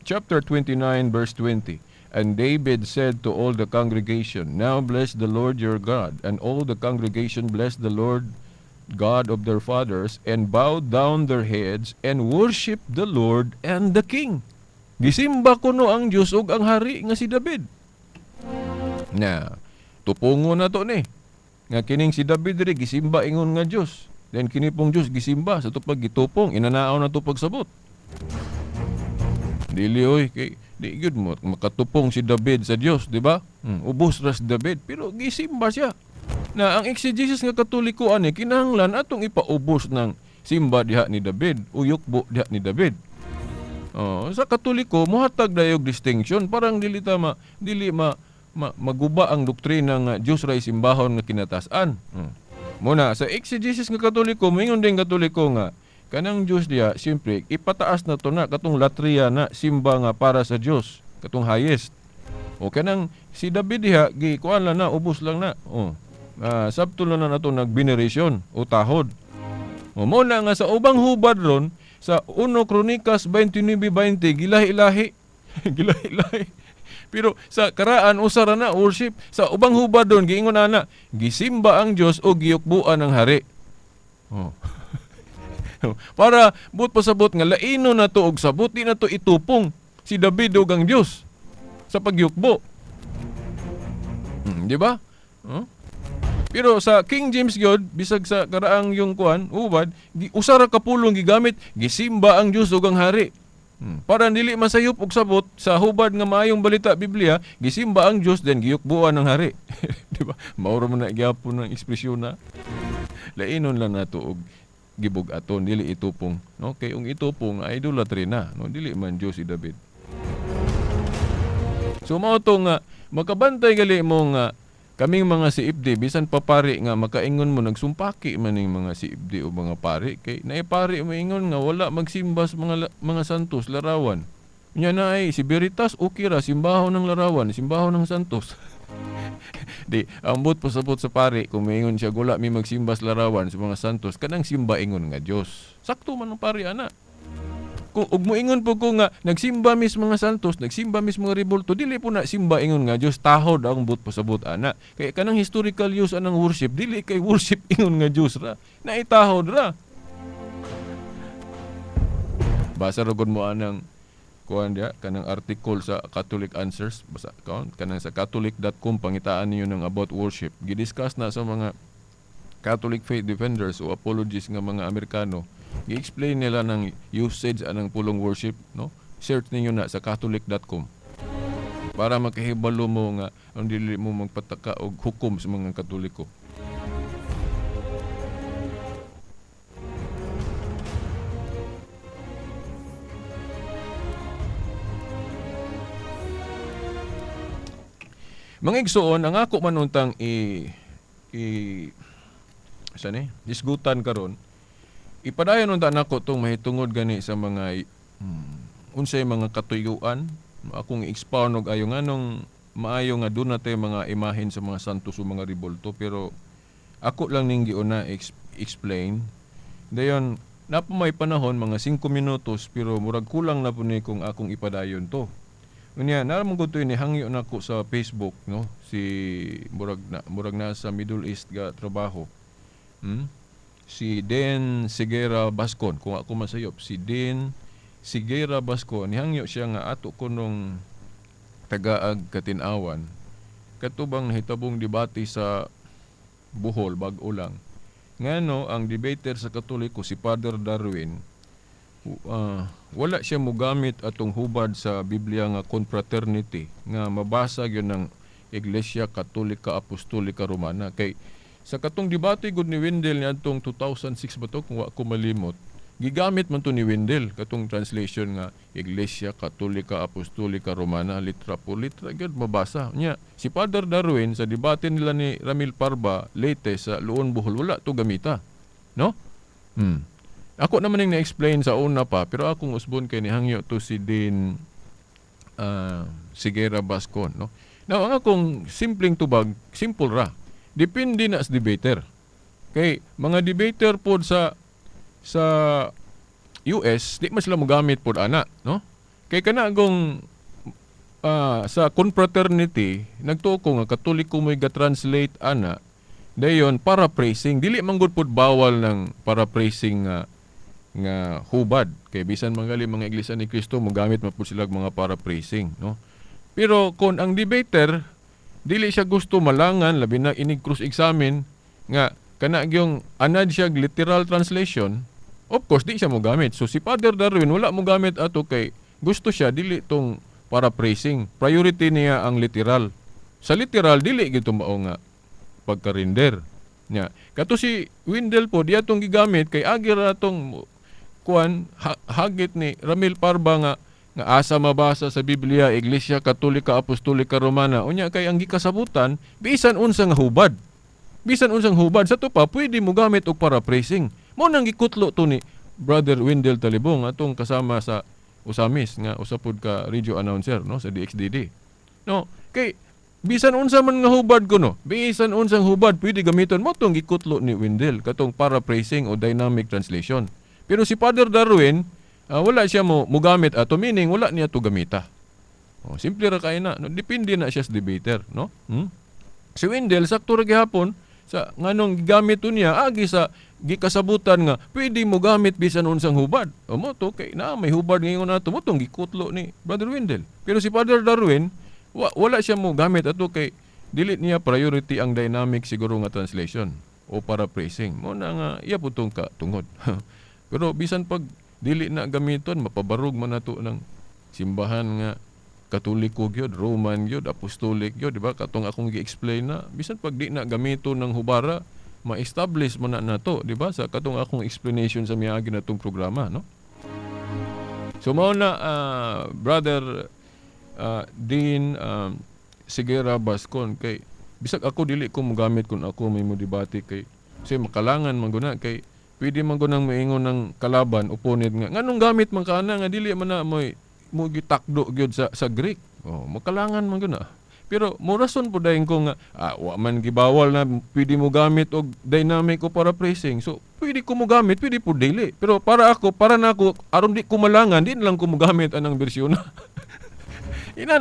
chapter 29 verse 20. And David said to all the congregation, "Now bless the Lord your God." And all the congregation blessed the Lord God of their fathers, and bowed down their heads and worshiped the Lord and the king. Gisimba kuno ang Dios ug ang hari nga si David. Na, tupungo na to ni. Nga kining si David diri gisimba ingon nga Dios. Then kini pong Dios gisimba sa tupag gitupong, inanaaw na to pagsabot. Dili oy kay di gyud mo makatupong si David sa Dios, di ba? Ubos ra si David pero gisimba siya. Na ang exegesis nga Katoliko ani kinahanglan atong ipaubos ng simba diha ni David, uyukbo diha ni David. Oh, sa Katoliko mohatag dayog distinction, parang dili ta ma, dili ma, ma maguba ang doktrina nga Dios ray simbahon nga kinatasan. Muna sa exegesis nga Katoliko moingon din Katoliko nga kanang Dios diha siyempre ipataas na to na katong latria na simba nga para sa Dios, katong highest. O kanang si David diha gikuan lang na, ubos lang na. Oh. Sabto lang na nato nagveneration o tahod. O mo na nga sa ubang hubad ron sa 1 Kronikas 29:20 gilahi-lahi. Gilahi-lahi. Pero sa karaan usara na worship sa ubang hubad ron giingon ana gisimba ang Dios o giyukbuan ang hari. Oh. Para but pasabot nga laino na to og sabot, di na to itupong si David ug ang Dios sa pagyukbo. Di ba? Huh? Pero sa King James gyud bisag sa karaang yung kuan ubad, usara ka pulong gigamit gisimba ang Dios ug ang hari. Para dili masayop og sabot sa hubad nga maayong balita Biblia, gisimba ang Dios then giyukbuan ang hari. Di ba? Mauro man na gyapon ang ekspresyon na. Lainon lang nato og gibug-aton, dili itupong, no? Kay ung itupong idolatry na, no? Dili man Dios si David. So mao to nga makabantay gali mo nga kaming mga CFD bisan papari nga makaingon mo nagsumpaki man ning mga CFD o mga pari kay naipari moingon nga wala magsimba sa mga santos larawan. Nya na ay si Veritas okay ra simbahon ng larawan, simbahon ng santos. Di ambot pasabot sa pari kung moingon siya wala mi magsimba sa larawan sa mga santos kanang simba ingon nga Dios. Sakto man ang pari ana. Kung ug moingon po ko nga nagsimba mis mga santos, nagsimba mis mga rebulto, dili po na simba ingon nga Dios, tahod ang but pasabot ana. Kay kanang historical use anang worship, dili kay worship ingon nga Dios ra, naitahod ra. Basa ra gud mo anang kuan dia kanang article sa Catholic Answers, basa kaon kanang sa catholic.com pangitaan niyo ng about worship. Gidiscuss na sa mga Catholic faith defenders o apologists nga mga Amerikano. Gi-explain nila ng usage anang pulong worship, no? Search ninyo na sa catholic.com para makahibalo mo nga ang dili mo magpataka og hukom sa mga Katoliko. Mga igsoon, ang ako man untang i saan eh? Disgutan karon. Ipadayon unta nako tong mahitungod gani sa mga unsay mga katuyuan akong i-expound og ayo nganong maayo nga duna tay mga imahen sa mga santos o mga rebulto, pero ako lang ning giuna explain. Dayon na po may panahon mga 5 minutos pero murag kulang na po ni kung akong ipadayon to. Unya naramon ko to ni hangyo nako sa Facebook, no, si murag na sa Middle East ga trabaho. Si Den Sigera Bascon, kung ako masayop, si Den Sigera Bascon, nihangyo siya nga ato ko nung tagaag katinawan, katubang nahitabong debate sa Bohol, bag-o lang. Ngano, ang debater sa Katoliko, si Father Darwin, wala siya mogamit atong hubad sa Biblia nga confraternity, nga mabasa yun ng Iglesia Katolika Apostolika Romana. Kay sa katong debate gud ni Wendell niadtong 2006 ba to kung wa ko malimot, gigamit man to ni Wendell katong translation nga Iglesia Katolika Apostolika Romana, litra po litra gyud mabasa. Nya si Father Darwin sa debate nila ni Ramil Parba Leyte sa Luon Bohol wala to gamita, no? Ako naman ning na-explain sa una pa pero akong usbon kay nihangyo to si Dean Sigera Bascon, no? Now ang akong simpleng tubag, simple ra. Depende na sa debater. Kay mga debater pod sa US, di man sila mogamit pod ana, no? Kay kana agong Sa confraternity, nagtuo ko nga Katoliko mo'y ga-translate ana. Dayon paraphrasing, dili man gud pud bawal ng paraphrasing nga hubad kay bisan mangali mga Iglesia ni Cristo mogamit man pud sila mga paraphrasing, no? Pero kon ang debater dili siya gusto malangan, labi na inig cross-examine nga kana gyung anad siya literal translation, of course di siya mogamit. So si Father Darwin wala mogamit ato kay gusto siya dili tong paraphrasing. Priority niya ang literal. Sa literal dili gito mao nga pagka-render nya. Kato si Windel po di atong gigamit kay agi ra atong kuan hagit ni Ramil Parba nga asa mabasa sa Biblia Iglesia Katolika Apostolika Romana. Unya kay ang gikasabutan bisan unsa nga hubad. Bisan unsang hubad sa to pa pwede mo gamit og paraphrasing. Mao nang gikutlo to ni Brother Windel Talibong atong kasama sa Usamis nga usa pud ka radio announcer, no, sa DXDD. No, kay bisan unsa man nga hubad kuno, bisan unsang hubad pwede gamiton mo tong gikutlo ni Windel katong paraphrasing o dynamic translation. Pero si Father Darwin wala siya mo mugamit ato, meaning wala niya to gamita. Oh, simple ra kay na, no? Depende na siya sa debater, no? Si Windel sakto ra gihapon sa nganong gigamit to niya agi sa gikasabutan nga pwede mo gamit bisan unsang hubad. O mo to kay na may hubad ngayon nato mo tong gikutlo ni Brother Windel. Pero si Father Darwin wala siya mo gamit ato kay dili niya priority ang dynamic siguro nga translation o paraphrasing. Mo na nga iya po tong katungod. Pero bisan pag dili na gamiton mapabarog man nato ng simbahan nga Katoliko gyud, Roman gyud, Apostolic gyud, di ba? Katong akong gi-explain na bisan pag di na gamiton ng hubara, ma-establish man na nato, di ba? Sa katong akong explanation sa miagi natong programa, no? So mao na Brother Dean Sigera Bascon kay bisag ako dili ko mogamit kun ako may mo debate kay kasi makalangan man guna kay pwede man gunang moingon ng kalaban opponent nga nganong gamit man kana nga dili man na moy mo gitakdo gyud sa Greek. Oh, makalangan man guna. Pero mo rason po dayon ko nga wa man gibawal na pwede mo gamit og dynamic o paraphrasing. So pwede ko mo gamit, pwede po dili. Pero para ako, para na ako aron di ko malangan, di na lang ko mo gamit anang bersyon na. Ina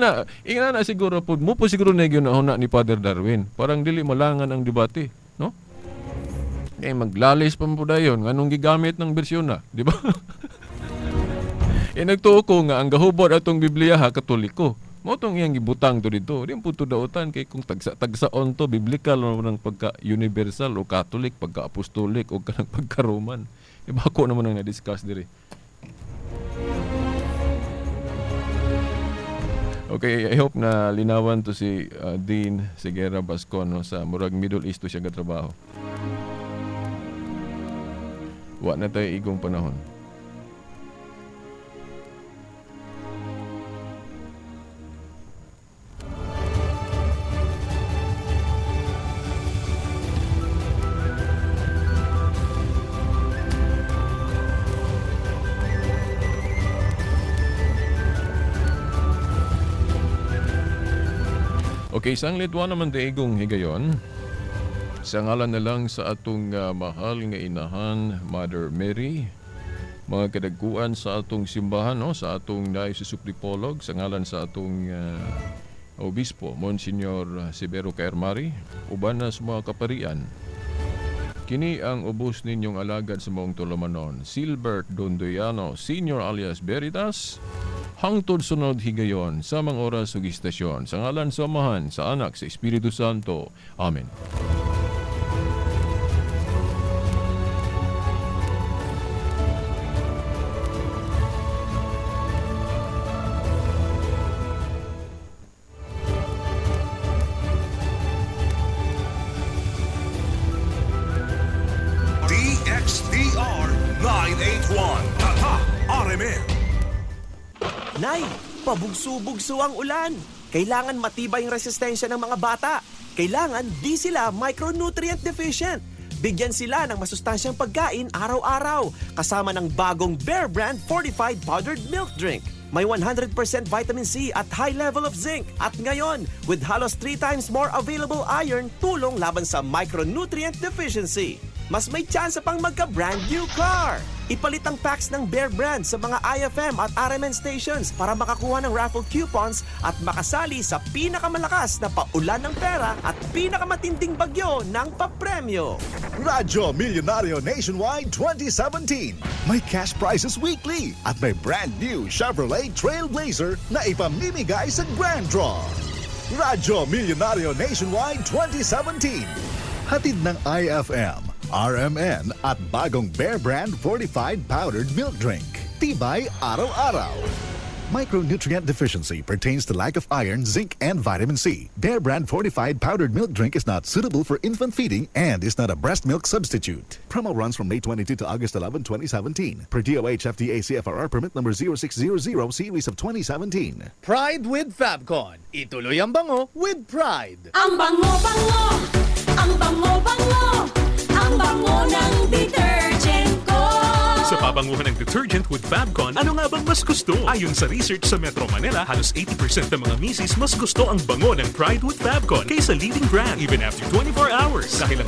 na siguro po mo po siguro na gyud na ni Father Darwin. Parang dili malangan ang debate, no? Kay maglalis pa mo dayon nganong gigamit ng bersyon na, di ba? E nagtuo ko nga ang gahubod atong Biblia ha Katoliko. Mao tong iyang gibutang to dito. Di po to dautan kay kung tagsa-tagsaon to biblical naman ang pagka-universal o Catholic, pagka-apostolic o kanang pagka-Roman. Iba ko naman ang na-discuss diri. Okay, I hope na linawan to si Dean Sigera Bascon, no, sa murag Middle East to siya gatrabaho. Wa na tayo igong panahon. Okay, isang litwa naman daigong higayon. Sa ngalan na lang sa atong mahal nga inahan, Mother Mary, mga kadagkuan sa atong simbahan, no, sa atong Diocese of Dipolog, sa ngalan sa atong Obispo, Monsignor Severo Caermari, uban na sa mga kaparian. Kini ang ubos ninyong alagad sa maong tulumanon, Silbert Dondoyano, Senior alias Veritas, hangtod sunod higayon sa mga oras ug istasyon. Sa ngalan sa Amahan, sa Anak, sa Espiritu Santo. Amen. DXDR 981 Tatak RMN. Nay, pabugso-bugso ang ulan. Kailangan matibay ang resistensya ng mga bata. Kailangan di sila micronutrient deficient. Bigyan sila ng masustansyang pagkain araw-araw kasama ng bagong Bear Brand Fortified Powdered Milk Drink. May 100% vitamin C at high level of zinc. At ngayon, with halos 3 times more available iron, tulong laban sa micronutrient deficiency. Mas may chance pang magka-brand new car. Ipalit ang packs ng Bear Brand sa mga IFM at RMN stations para makakuha ng raffle coupons at makasali sa pinakamalakas na paulan ng pera at pinakamatinding bagyo ng papremyo. Radyo Milyonaryo Nationwide 2017. May cash prizes weekly at may brand new Chevrolet Trailblazer na ipamimigay sa Grand Draw. Radyo Milyonaryo Nationwide 2017. Hatid ng IFM, RMN at bagong Bear Brand Fortified Powdered Milk Drink. Tibay araw-araw. Micronutrient deficiency pertains to lack of iron, zinc, and vitamin C. Bear Brand Fortified Powdered Milk Drink is not suitable for infant feeding and is not a breast milk substitute. Promo runs from May 22 to August 11, 2017. Per DOH FDA CFRR permit number 0600 series of 2017. Pride with Fabcon. Ituloy ang bango with pride. Ang bango-bango, ang bango-bango, ang bango ng detergent ko. Sa pabanguhan ng detergent with Fabcon, ano nga bang mas gusto? Ayon sa research sa Metro Manila, halos 80% ng mga misis mas gusto ang bango ng Pride with Fabcon kaysa leading brand even after 24 hours. Dahil ang